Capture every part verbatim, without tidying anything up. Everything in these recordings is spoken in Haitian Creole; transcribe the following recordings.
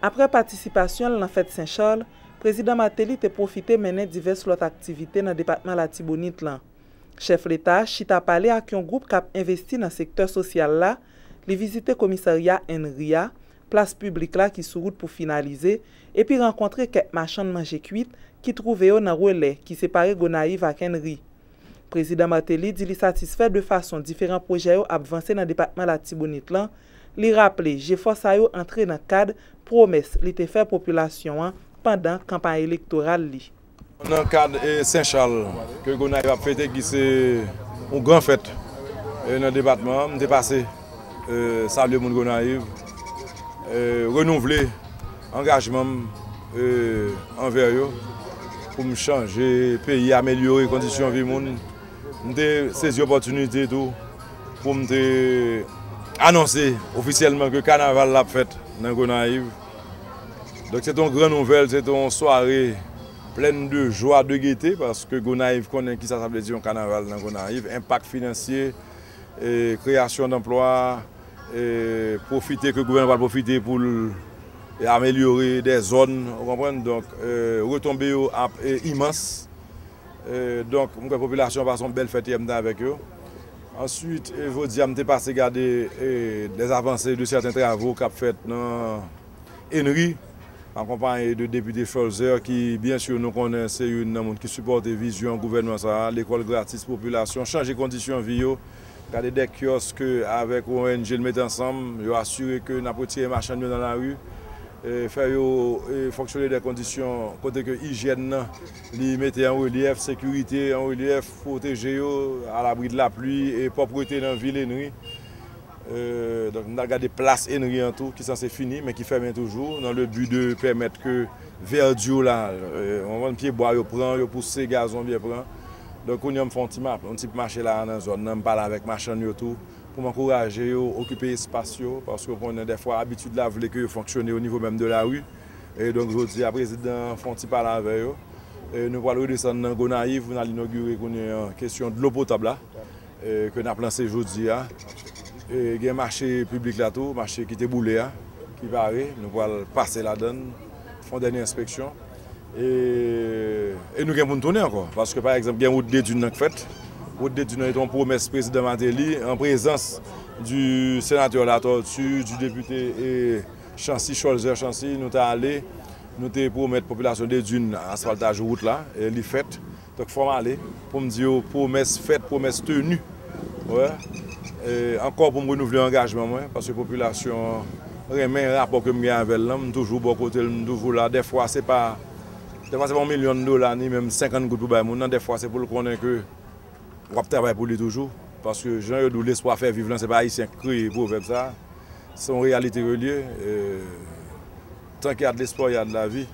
Apre patisipasyon l nan fèt Sen Chal, Prezidan Martelly te pwofite mennen divès lòt aktivite nan depatman Latibonit lan. Chèf Leta a chita pale ak yon gwoup k ap envesti nan sektè sosyal la, li vizite komisarya Ennri a, plas piblik la ki sou wout pou finalize, epi rankontre kèk machann manje kwit ki twouve yo nan Relè ki separe Gonayiv ak Ennri. Prezidan Martelly di li satisfè de fason diferan pwojè yo ap vanse nan depatman Latibonit lan. Li raple jefò sa yo antre nan kad pwomès li te fè popilasyon an pandan kanpay elektoral li. Nan kad, e, Sen Chal ke Gonayiv ap fete, ki se yon gran fèt, e, nan depatman an, m te pase, e, salye moun Gonayiv, e, renouvle angajman m, e, anvè yo pou m chanje peyi, amelyore kondisyon vi moun. M te sezi opòtinite tou pou m te anonse ofisyèlman ke kanaval la ap fèt nan Gonayiv. Donk, se te yon gran nouvèl, se te yon sware plèn de jwa, de gete, paske Gonayiv konnen kisa sa vle di yon kanaval nan Gonayiv, enpak finansye, e, kreyasyon danplwa, e, pwofite ke gouvènman pral pwofite pou l, e, amelyore de zòn, ou konprann? Donk, e, retonbe yo ap, e, imans. E, donk, m kwè popilasyon an pase yon bèl fèt yè, m te avèk yo. Answit, e, jodi a, m te pase gade, e, des avanse de sèten travo k ap fèt nan Ennri, akonpaye de depite Cholzer, ki, byen si, nou konnen se youn nan moun ki sipòte vizyon gouvènman sa a, lekòl gratis, popilasyon, chanje kondisyon vi yo, gade de kyòsk avèk O N G l mete ansanm, yo asire ke n ap retire machann yo nan lari, e, fè yo, e, fonksyone de kondisyon kote ke ijyèn nan, li mete an relyèf, sekirite an relyèf, pwoteje yo, alabri de lapli, e pwoprete nan vil Ennri. E, donk, n al gade plas Ennri an tou, ki sanse fini, men ki fèmen toujou, nan le bi de pèmèt ke vèdi la, e, w konprann, pyebwa yo pran, yo pouse, gazon byen pran. Donk, kounye a, m fè yon ti ma-, yon ti mache la nan zòn nan, m pale avèk machann yo tou, pou m ankouraje yo okipe espas yo, paske w konnen dèfwa abitid la vle ke yo fonksyone o nivo menm de lari. E donk, jodi a, prezidan an fè yon ti pale avè yo. E nou pral redesann nan Gonayiv, pou n al inogire kounye a kesyon dlo potab la, e, ke n ap lanse jodi a. E gen mache piblik la tou, mache ki te boule a, ki pare. Nou pral pase ladann, fè yon dènye enspeksyon. E, e nou gen pou n tounen ankò. Paske, pa egzanp, gen wout de Dune nan k fèt. Wout de Dune nan te yon pwomès prezidan Martelly, an prezans du sénateur Latortue, du député, e, Chancy, Cholzer Chancy, nou te ale, nou te pwomèt popilasyon de Dune asfaltaj wout la, e li fèt. Donk, fò m ale pou m di yo pwomès fèt, pwomès teni. Wè. E, ankò pou m renouvle angajman mwen, paske popilasyon an renmen rapò ke m gen avè l lan, m toujou bò kote l, m toujou la. Dèfwa, se pa, dèfwa, se pa yon milyon dola, ni menm senkant goud pou bay moun nan. Dèfwa, se pou l konnen ke w ap travay pou li toujou. Paske, jan yo di w, lespwa fè viv lan, se pa Ayisyen k kreye pwovèb sa a. Se yon reyalite ke l ye. E, tant qu'il y a de l'espoir, il y a de la vie.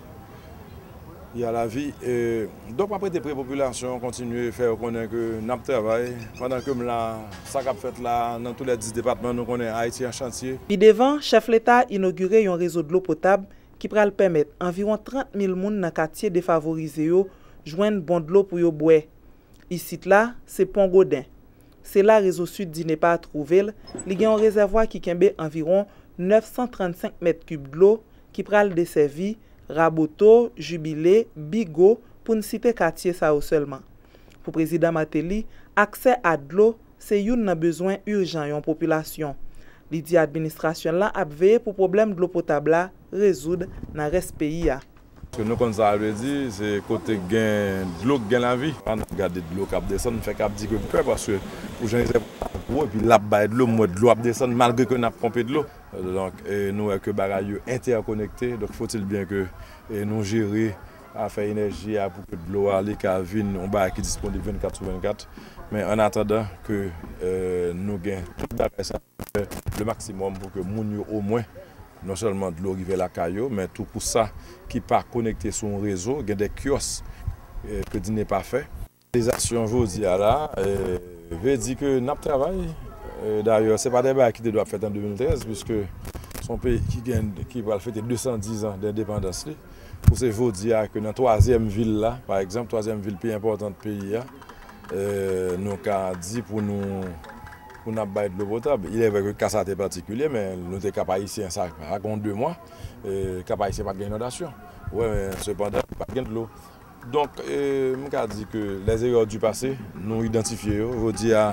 Il y a la vie. E, donk, m ap rete pre popilasyon an, kontinye fè yo konnen ke n ap travay. Pandan ke m la, sa k ap fèt la, nan tou lè dis depatman, nou konnen Ayiti an chantye. Pi devan, chèf Leta a inogire yon rezo dlo potab ki pral pèmèt anviwon trant mil moun nan katye defavorize yo jwenn bon dlo pou yo bwè. Isit la, se Pon Goden. Se la Rezo Sid Dinepa twouve l, li gen yon rezèvwa ki kenbe anviwon nèf san trannsenk mèt kib dlo ki pral desèvi Raboto, Jibile, Bigo, pou n site katye sa yo sèlman. Pou Prezidan Martelly, aksè a dlo se youn nan bezwen ijan yon popilasyon. Li di administrasyon l lan ap veye pou pwoblèm dlo potab la rezoud nan rès peyi a. Paske nou konn sa l vle di, se kote k gen dlo k gen lavi. Pandan n ap gade dlo k ap desann, m fèk ap di ke m pè, paske pou jan rezèvwa a gwo, epi l ap bay dlo, m wè dlo ap desann malgre ke n ap ponpe dlo. Donk, e, nou wè ke bagay yo entèkonekte. Donk, faut-il bien ke, e, nou jere afè enèji a pou ke dlo a, li ka vin yon bagay ki disponib vennkat sou vennkat. Men, an atandan ke, e, nou gen tout bagay sa, fè le maximum pou ke moun yo omwen, non sèlman dlo rive lakay yo, men tou pou sa ki pa konekte sou yon rezo, gen de kyòs, e, ke Dinepa fè. Reyalizasyon jodi a la, e, vle di ke n ap travay. E, dayè, se pa de bagay ki te dwe ap fèt an de mil trèz, piske se yon peyi ki gen, ki pral fete de san diz an de endepandans li. Pou se jodi a ke nan twazyèm vil la, pa egzanp, twazyèm vil pi enpòtan peyi a, e, nou ka di pou nou Pou n ap bay dlo potab. Il est vrai que ka sa te patikilye, men nou te Kap Ayisyen, sa pa gen de mwa, e, Kap Ayisyen pa t gen inondasyon. Wi, men sepandan, pa t gen dlo. Donk, e, m ka di ke les erreurs du passé, nou idantifye yo. Jodi a,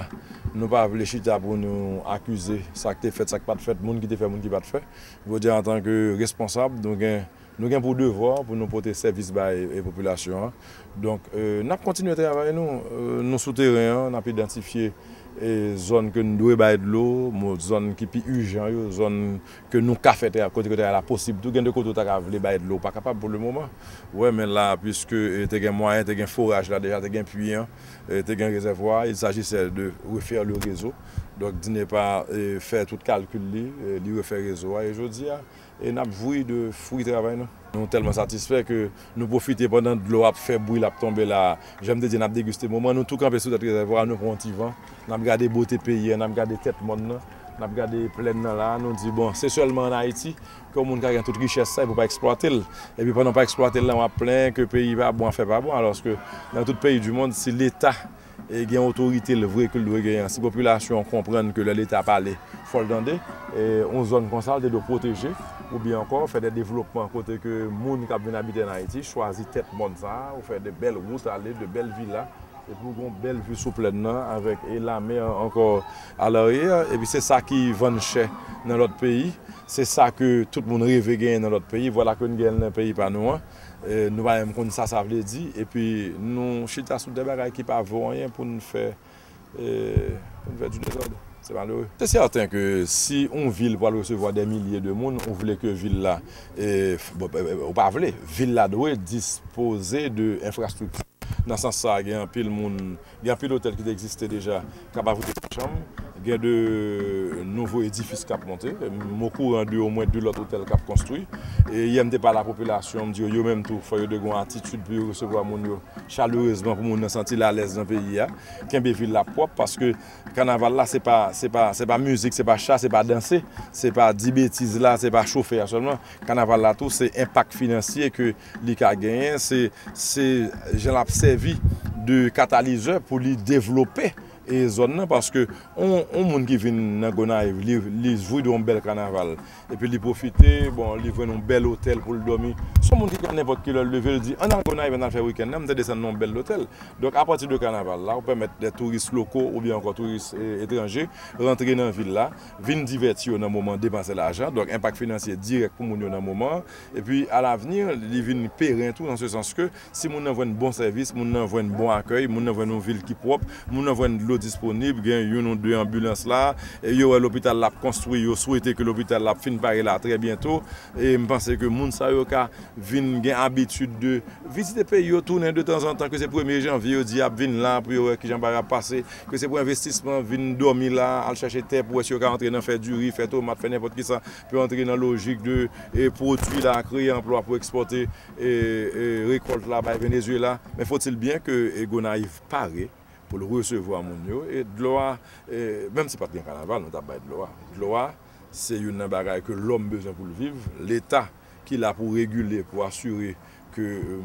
nou pa vle chita pou nou akize sa k te fèt, sa k pa t fèt, moun ki te fè, moun ki pa t fè. Jodi a, antanke responsab, nou gen, nou gen pou devwa pou nou pote sèvis bay, e, popilasyon an. Donk, e, n ap kontinye travay nou, e, nou sou teren an, n ap idantifye, e, zòn ke nou dwe bay dlo, mo-, zòn ki pi ijan yo, zòn ke nou ka fè travay, kote ke travay la posib tou, gen de kote ou ta ka vle bay dlo, ou pa kapab pou le moman. Wi, men la, piske, e, te gen mwayen, te gen foraj la deja, te gen pwi an, e, te gen rezèvwa, il s'agissait de refaire le réseau. Donk, DINEPA, e, fè tout kalkil li, e, li refè rezo a, e jodi a, e n ap jwi de fwi travay nou. Nou tèlman satisfè ke nou pwofite pandan dlo ap fè bri, l ap tonbe la. Jan m te di, n ap degiste moman. Nou tou kanpe sou tèt rezèvwa a, nou pran yon ti van. N ap gade bote peyi a, n ap gade tèt mòn nan, n ap gade plèn nan la. Nou di, bon, se sèlman ann Ayiti ke yon moun ka gen tout richès sa epi w pa eksplwate l. Epi pandan w pa eksplwate l la, w ap plenyen ke peyi pa bon, afè pa bon. Alòske nan tout peyi du mond, si Leta e gen otorite l vre ke l dwe genyen an. Si popilasyon an konprann ke lè Leta pale, fò l tande, e yon zòn konsa, l te dwe pwoteje, oubyen ankò fè de devlopman kote ke moun k ap vin abite ann Ayiti chwazi tèt mòn sa a, ou fè de bèl wout ale, de bèl vila, epi w gen yon bèl vi sou plèn nan, avèk, e, lamè an ankò alaryè, epi se sa ki vann chè nan lòt peyi, se sa ke tout moun reve genyen nan lòt peyi, vwala ke n genyen l nan peyi pa nou an. E, nou pa menm konn sa sa vle di, epi nou chita sou de bagay ki pa vo anyen pou n fè, e, pou n fè di dezòd. Se malere. Se sèten ke si yon vil pral resevwa dè milye de moun, ou vle ke vil la, e, f-, bon, e, e, ou pa vle, vil la dwe dispoze de enfrastrikti. Nan sans sa, gen anpil moun, gen anpil otèl ki te egziste deja, k ap ajoute sa chanm. Gen de nouvo edifis k ap monte. M okouran de omwen de lòt otèl k ap konstwi. E yè m te pale a popilasyon, m di yo, yo menm tou, fò yo dwe gen yon atitid pou yo resevwa moun yo chalerezman, pou moun nan santi l alèz nan peyi a. Kenbe vil la pwòp, paske kanaval la, se pa, se pa, se pa mizik, se pa cha, se pa danse, se pa di betiz la, se pa chofe a sèlman. Kanaval la tou, se enpak finansye ke li ka genyen, se, se jan l ap sèvi de katalizè pou li devlope, e, zòn nan, paske yon, yon moun ki vin nan Gonayiv, li, li jwi de yon bèl kanaval, epi li pwofite, bon, li jwenn yon bèl otèl pou l dòmi. Se yon moun ki ka nenpòt ki lè l leve, l di, ann al Gonayiv, ann al fè wikenn nan, m te desann nan yon bèl lotèl. Donk, apati de kanaval la, ou pèmèt de touris loko oubyen ankò touris, e, etranje rantre nan vil la, vin divèti yo nan moman, depanse lajan, donk enpak finansye dirèk pou moun yo nan moman an. Epi, alavni, li vin peren tou, nan se sans ke si moun nan jwenn bon sèvis, moun nan jwenn bon akèy, moun nan jwenn yon vil ki pwòp, moun nan jwenn dlo disponib, gen youn ou de anbilans la, e yo wè lopital la ap konstwi, yo swete ke lopital la ap fin pare la trè byento. E m panse ke moun sa yo ka vin gen abitid de vizite peyi yo, tounen de tanzantan, ke se premye janvye yo di y ap vin la pou yo wè kijan bagay ap pase, ke se pou envestisman, vin dòmi la, al chache tè pou wè si yo ka antre nan fè diri, fè tomat, fè nenpòt kisa, pou yo antre nan lojik de, e, pwodui la, kreye anplwa pou ekspòte, e, e, rekòlt la bay Venezuela. Men faut-il bien ke, e, Gonayiv pare pou l resevwa moun yo. E dlo a, e, menm si pa t gen kanaval, nou t ap bay dlo a. Dlo a, se youn nan bagay ke lòm bezwen pou l viv. Leta ki la pou regile, pou asire ke, e,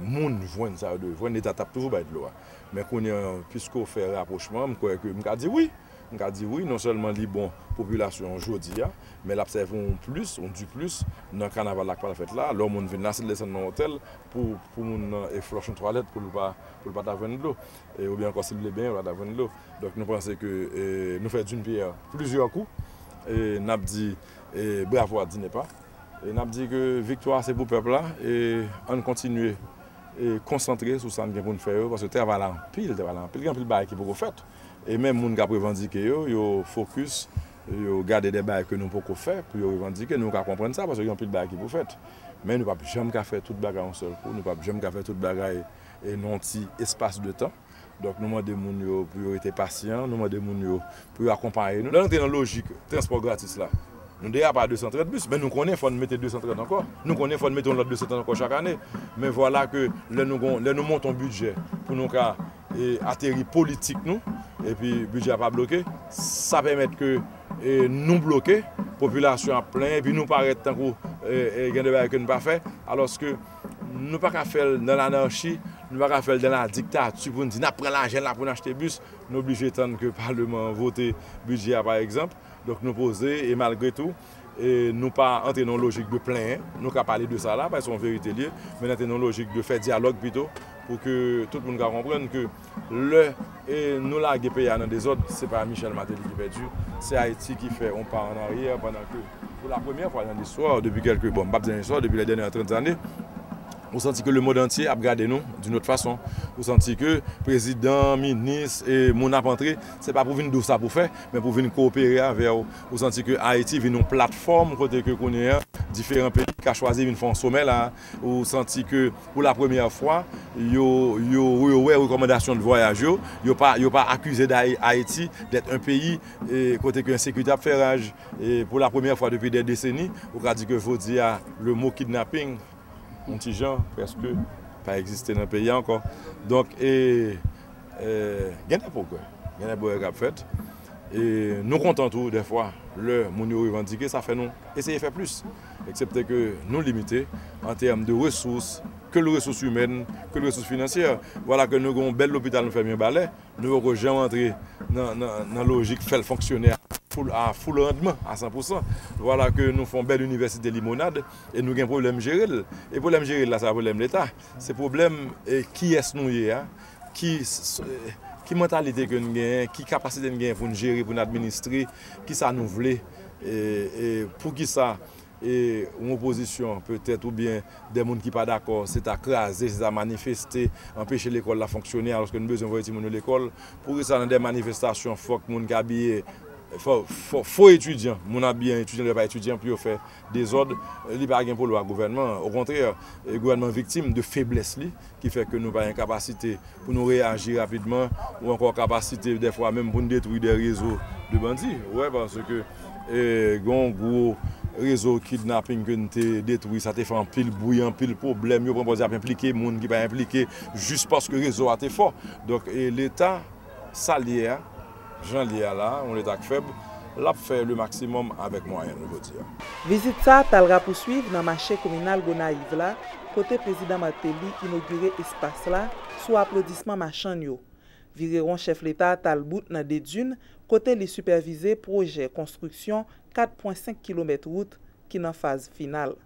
moun jwenn sa yo dwe jwenn, Leta t ap toujou bay dlo a. Men kounye a, piske w fè rapwochman, m kwè ke m ka di wi. M ka di wi, non sèlman li bon popilasyon an jodi a, men l ap sèvi yon plis, yon diplis nan kanaval la k pral fèt la. Lè yon moun vin la, si l desann nan otèl, pou, pou moun nan e flòch yon twalèt pou l pa, pou l pa ta jwenn dlo. E, oubyen ankò, si l vle benyen, l pa ta jwenn dlo. Donk, nou panse ke, e, nou fè d'une pierre plusieurs coups. E, n ap di, e, bravo a DINEPA. E n ap di ke viktwa se pou pèp la. E ann kontinye, e, konsantre sou sa n gen pou n fè yo, paske travay la anpil, travay la anpil, gen anpil bagay ki poko fèt. E menm moun k ap revandike yo, yo fokis, yo gade de bagay ke nou poko fè pou yo revandike. Nou ka konprann sa, paske gen anpil bagay ki pou fèt. Men nou p ap janm ka fè tout bagay yon sèl kou, nou p ap janm ka fè tout bagay, e, nan yon ti espas de tan. Donk, nou mande moun yo pou yo rete pasyan, nou mande moun yo pou yo akonpaye nou. Lè n antre nan lojik transpò gratis la, nou deja pa de san trant bis, men nou konnen fò n mete de san trant ankò. Nou konnen fò n mete yon lòt de san trant ankò chak ane. Men vwala ke lè nou gon, lè nou monte yon bidjè pou nou ka, e, ateri politik nou, epi bidjè a pa bloke, sa pèmèt ke, e, nou bloke, popilasyon ap plenyen, epi nou parèt tankou, e, e, gen de bagay ke n pa fè, alòske nou pa ka fè l nan lanarchi, Nou pa ka fè l dan la diktati pou n di n ap pran lajan la pou n achte bis. Nou oblije tann ke Paleman an vote bidjè a, pa egzanp. Donk, nou poze e malgre tou, e nou pa antre nan yon lojik de plenyen. Nou ka pale de sa la, paske se yon verite l ye, men n antre nan yon lojik de fè dyalòg pito, pou ke tout moun ka konprann ke lè e nou lage peyi a nan dezòd, se pa Michel Martelly ki pèdi, se Ayiti ki fè yon pa an aryè, pandan ke, pou la premyè fwa nan listwa, depi kèlke, bon, m p ap di nan listwa, depi les dernières trente années, ou santi ke lemonn antye ap gade nou d'une autre façon. Ou santi ke prezidan, minis, e moun ap antre, se pa pou vin di w sa pou fè, men pou vin kowopere avè w. Ou santi ke Ayiti vin yon platfòm kote ke kounye a, diferan peyi ka chwazi vin fè yon somè la. Ou santi ke pou la premyè fwa, yo, yo, yo wè rekòmandasyon de vwayaj yo, yo pa, yo pa akize Ayiti d'être un pays, e, kote ke ensekirite ap fè raj. E pou la premyè fwa depi dè deseni, ou ka di ke jodi a, le mot kidnapping, yon ti jan, prèske, pa egziste nan peyi a ankò. Donk, e, e, gen de pwogrè. Gen de pwogrè k ap fèt. E nou kontan tou, dèfwa, lè moun yo revandike, sa fè nou eseye fè plis. Eksepte ke nou limite an tèm de resous, ke l resous imèn, ke l resous finansyè. Vwala ke nou gen yon bèl lopital nou fè Mibalè, nou poko janm antre nan, nan, nan lojik fè l fonksyone a full, a full randman, a san pou san. Vwala ke nou fè yon bèl inivèsite Limonad, e nou gen pwoblèm jere l. E pwoblèm jere l la, se pa pwoblèm Leta. Se pwoblèm, e, kiyès nou ye a, ki, s-, s-, e, ki mantalite ke n genyen, ki kapasite n genyen pou n jere, pou n administre, kisa nou vle, e, e poukisa, e, yon opozisyon, petèt, oubyen de moun ki pa dakò, se ta kraze, se ta manifeste, anpeche lekòl la fonksyone, alòske nou bezwen voye timoun yo lekòl. Poukisa nan de manifestasyon, fòk moun ki abiye, fò, fò, fo etidyan, moun abiye an etidyan, lè pa etidyan, pou yo fè dezòd, li pa gen pou l wè ak gouvènman an. Okontrè, e, gouvènman an viktim de feblès li, ki fè ke nou pa gen kapasite pou nou reyaji rapidman, ou ankò kapasite, dèfwa menm, pou n detwi de rezo de bandi. Ou wè, paske, e, gen yon gwo rezo kidnaping ke n te detwi, sa te fè anpil bri, anpil pwoblèm, yo pran pòz y ap enplike moun ki pa enplike, jis paske rezo a te fò. Donk, e, Leta, sa l ye a, jan l ye a la, yon Leta k fèb, l ap fè le maksimòm avèk mwayen l, jodi a. Vizit sa a t al rapouswiv nan mache kominal Gonayiv la, kote Prezidan Martelly inogire espas la sou aplodisman machann yo. Virewon chèf Leta a t al bout nan Dedin, kote li sipèvize pwojè konstriksyon kat pwen senk kilomèt wout ki nan faz final.